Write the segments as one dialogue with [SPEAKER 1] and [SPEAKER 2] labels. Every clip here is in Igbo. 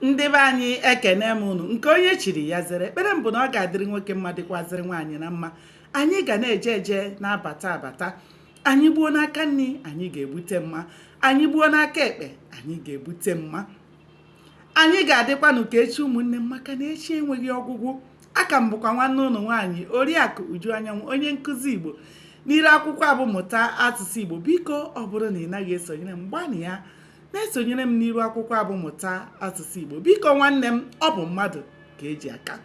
[SPEAKER 1] Ndị be anyị, ekene m unu. Nke onye chiri ya zere. Ekpere m bụ na ọ ga-adịrị nwoke mma, dịkwazịrị nwaanyị na mma. Anyị ga na-eje eje, na-abata abata. Anyị gbuo n'aka nri, anyị ga-egbute mma. Anyị gbuo n'aka ekpe, anyị ga-egbute mma. Anyị ga-adịkwanụ ka echi, ụmụnne m, maka na echi enweghị ọgwụgwụ. Aka m bụkwa nwanne ụnụ nwaanyị, Oriakụ Uju Anyanwụ, onye nkụzi Igbo n'iru akwụkwọ abụ Mụta Asụsụ Igbo. Biko, ọ bụrụ na ị naghị esonyere m, gbanịa na-esonyere m n'iru akwụkwọ abụ Mụta Asụsụ Igbo. Biko, nwanne m, ọ bụ mmadụ ka eji aka.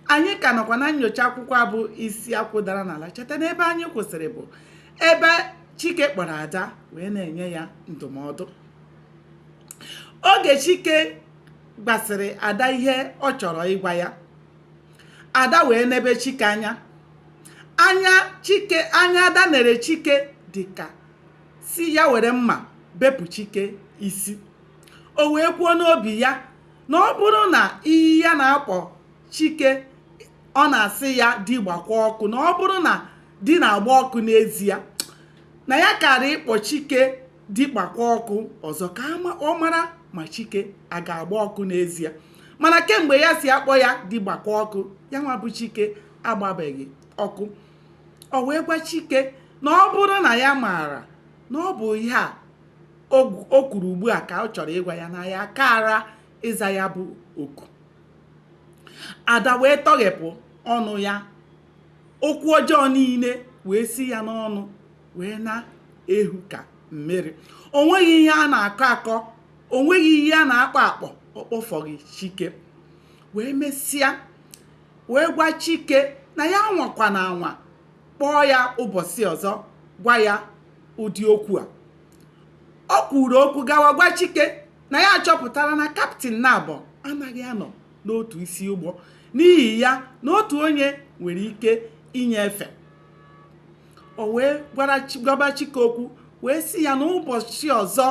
[SPEAKER 1] Anyị ka nọkwa na nyocha akwụkwọ abụ Isi Akwụ Dara n'Ala. Cheta na ebe anyị kwụsịrị bụ ebe Chike kpọrọ Ada wee na-enye ya ndụmọdụ. Oge Chike gwasịrị Ada ihe ọ chọrọ ịgwa ya, Ada wee nebe Chike anya. Anya Chike, anya Ada nere Chike dị ka sị ya were mma bepụ Chike isi. O wee kwuo n'obi ya na ọ bụrụ na iyi ya na-akpọ Chike, ọ na-asị ya di gbakwa ọkụ, na ọ bụrụ na di na-agba ọkụ n'ezie, na ya kara ịkpọ Chike di gbakwa ọkụ ọzọ ka ọ mara ma Chike a ga-agba ọkụ n'ezie. Mana kemgbe ya si akpọ ya di gbakwa ọkụ, ya nwa bụ Chike agbabeghị ọkụ. O wee gwa Chike na ọ bụrụ na ya maara na ọ bụ ihe a o kwuru ugbu a ka ọ chọrọ ịgwa ya, na ya kara ịza ya bụ oku. Ada wee tọghepụ ọnụ ya, okwu ọjọọ niile wee si ya n'ọnụ wee na-ehu ka mmiri. O nweghị ihe a na-akọ akọ, o nweghị ihe a na-akpọ akpọ ọ kpọfọghị Chike. Wee mesịa wee gwa Chike na ya anwakwana anwa kpọọ ya ụbọchị ọzọ gwa ya ụdị okwu a. O kwuru okwu gawa gwa Chike na ya achọpụtara na kaptịn naabọ anaghị anọ n'otu isi ụgbọ, n'ihi ya na otu onye nwere ike inye efe. O wee gwaba Chike okwu wee sị ya na ụbọchị ọzọ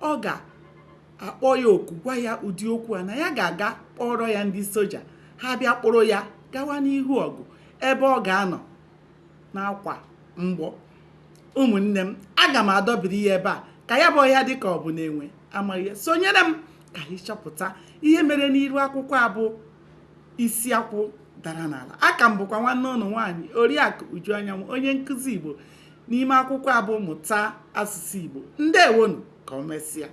[SPEAKER 1] ọ ga-akpọ ya oku gwa ya ụdị okwu a, na ya ga-aga kpọrọ ya ndị soja, ha bịa kpụrụ ya gawa n'ihu ọgụ ebe ọ ga-anọ na-akwa mgbọ. Ụmụnne m, aga m adọbiri ya ebe a ka ya bụ ọhịa dị ka ọ bụ na enwe amaghị. Sonyere m ka anyị chọpụta ihe mere n'iru akwụkwọ abụ Isi Akwụ Dara n'Ala. Aka m bụkwa nwanne ụnụ nwaanyị, Oriakụ Uju Anyanwụ, onye nkụzi Igbo n'ime akwụkwọ abụ Mụta Asụsụ Igbo. Ndewonu, ka o mesịa.